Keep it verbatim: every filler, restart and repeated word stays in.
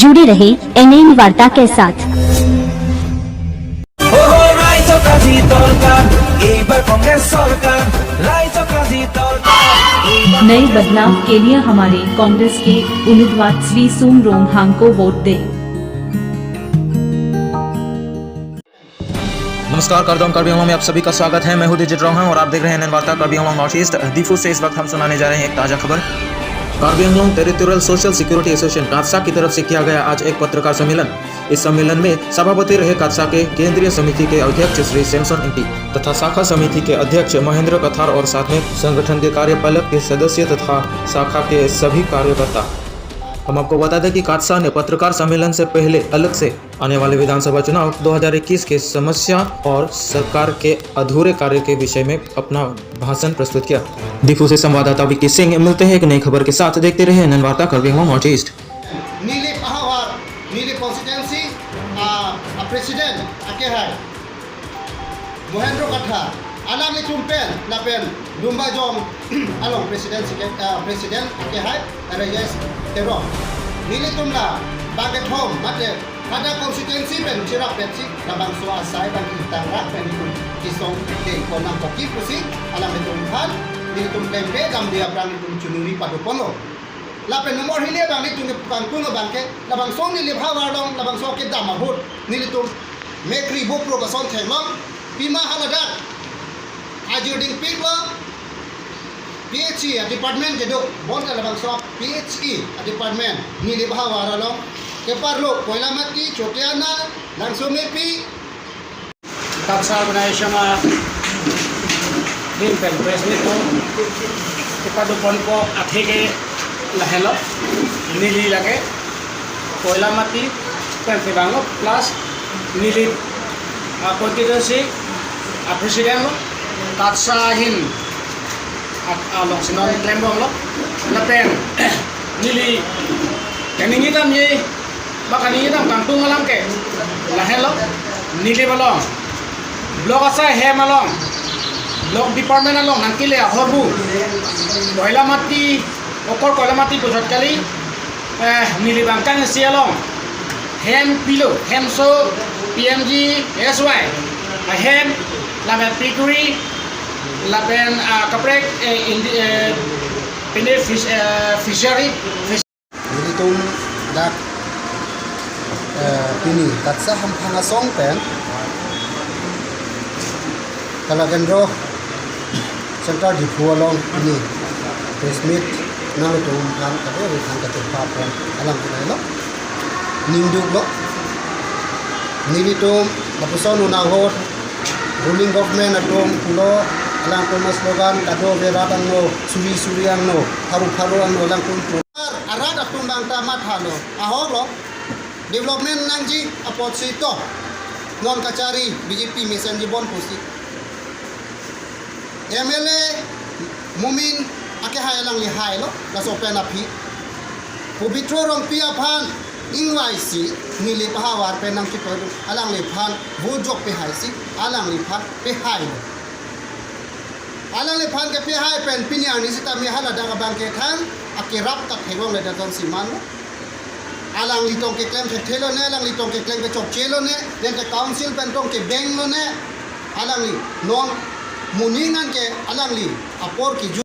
जुड़े रहे एनएन वार्ता के साथ। ও রাইজক আজি দৰকাৰ, এইবাৰ কংগ্ৰেছ চৰকাৰ। ৰাইজক আজি দৰকাৰ, এইবাৰ नए बदलाव के लिए हमारे कांग्रेस के उम्मीदवार श्री सुम रोंगहांग को वोट दें। नमस्कार, Kardom Karbi Anglong में आप सभी का स्वागत है। मैं हूं दिजित रोंगहांग और आप देख रहे हैं एनएन वार्ता। Karbi Anglong North East, Diphu से इस वक्त हम सुनाने जा रहे हैं एक ताजा खबर। Karbi Anglong territorial social security association KATSA की तरफ से किया गया आज एक पत्रकार सम्मेलन। इस सम्मेलन में सभापति रहे काटसा के केंद्रीय समिति के अध्यक्ष श्री सैमसन इंटी तथा शाखा समिति के अध्यक्ष महेंद्र कथार और साथ में संगठन के कार्यपालक के सदस्य तथा शाखा के सभी कार्यकर्ता। हम आपको बता दें कि काटसा ने पत्रकार सम्मेलन से पहले अलग से आने वाले विधानसभा चुनाव दो हज़ार इक्कीस के समस्या और सरकार के अधूरे कार्य के विषय में अपना भाषण प्रस्तुत किया। दीफू से संवाददाता विक्की सिंह। मिलते हैं एक नई खबर के साथ, देखते रहिए एनएन वार्ता Karbi Anglong North East। Nilip ahavar, Nilip constituency a, a president akehai Mohendro Kathar, alanglitum pen lapen Lumbajong along president secret, a, president akehai Rajesh Teron. Nelitum la bangkethom mate kada constituency pen chirap pensi labangso asai bang kitang rak pen nelitum kesong dengkon nangkok-ik pusi alanglitum aphan nelitum klem pe damde aphrang nelitum chunuri padoponlo. Lapen nomor hini abang nelitum kangtung abang ke labangso Nilip ahavar along labangso kedam ahut nelitum mekri bopro kason theklong, pima haladak ajir dingpiklo, P H E a department kedo, bonta labangso P H E a department Nilip ahavar along keparlo Koilamati, Chotiana, Langsomepi, Katsar organization ahin pen press meet ko kepadoponpo athe ke lahelo, neli lake Koilamati pen si banglo plus neli, a, constituency a president lo, Katsar ahin a, alongsi non klembomlo lapen neli kaningje damji ba kaningje dam kangtung alam ke lahelo, Nilip along block asai hem along, block department along nangkele ahormu Koilamati, okor Koilamati pusat kali, eh, Nilip angkang isi along hem pilo, hemso P M G S Y ahem, lapen piggery, lapen, ah, kaprek, eh, indi, eh, pine fish, eh, fishery, fish. Nelitum dak, eh, pini Katsar hamphang asong pen Kalakendro Center Diphu along pini press meet nanglitum aphan kadokave aphan kachepha pen alam pinailo. Ningduklo. Nelitum lapuson un ahut ruling government atum pulo, alangtum slogan kadokave rat angno, suri suri angno, pharu pharu angno, alangtum pu-, arat atum bang ta mathalo, ahoklo, development nangji apotsi to non kachari B J P mesenji bon pusi. M L A Momin akehai alangli hailo, laso pen aphi. Pobitro Rongpi aphan ingvaisi, Nilip ahavar pen nangchipadu, alangliphan vote jok pehaisi, alangliphan pehailo. Alangliphan kepehai pen pini arni sitame haladak abang kethan akerap ta theklongledet ason si manlo. Alangli tong keklem thekthelo ne, alangli tong keklem kechokchelo ne, lente council pen tong kebenglo ne. Alangli non moning an ke alangli apor kiju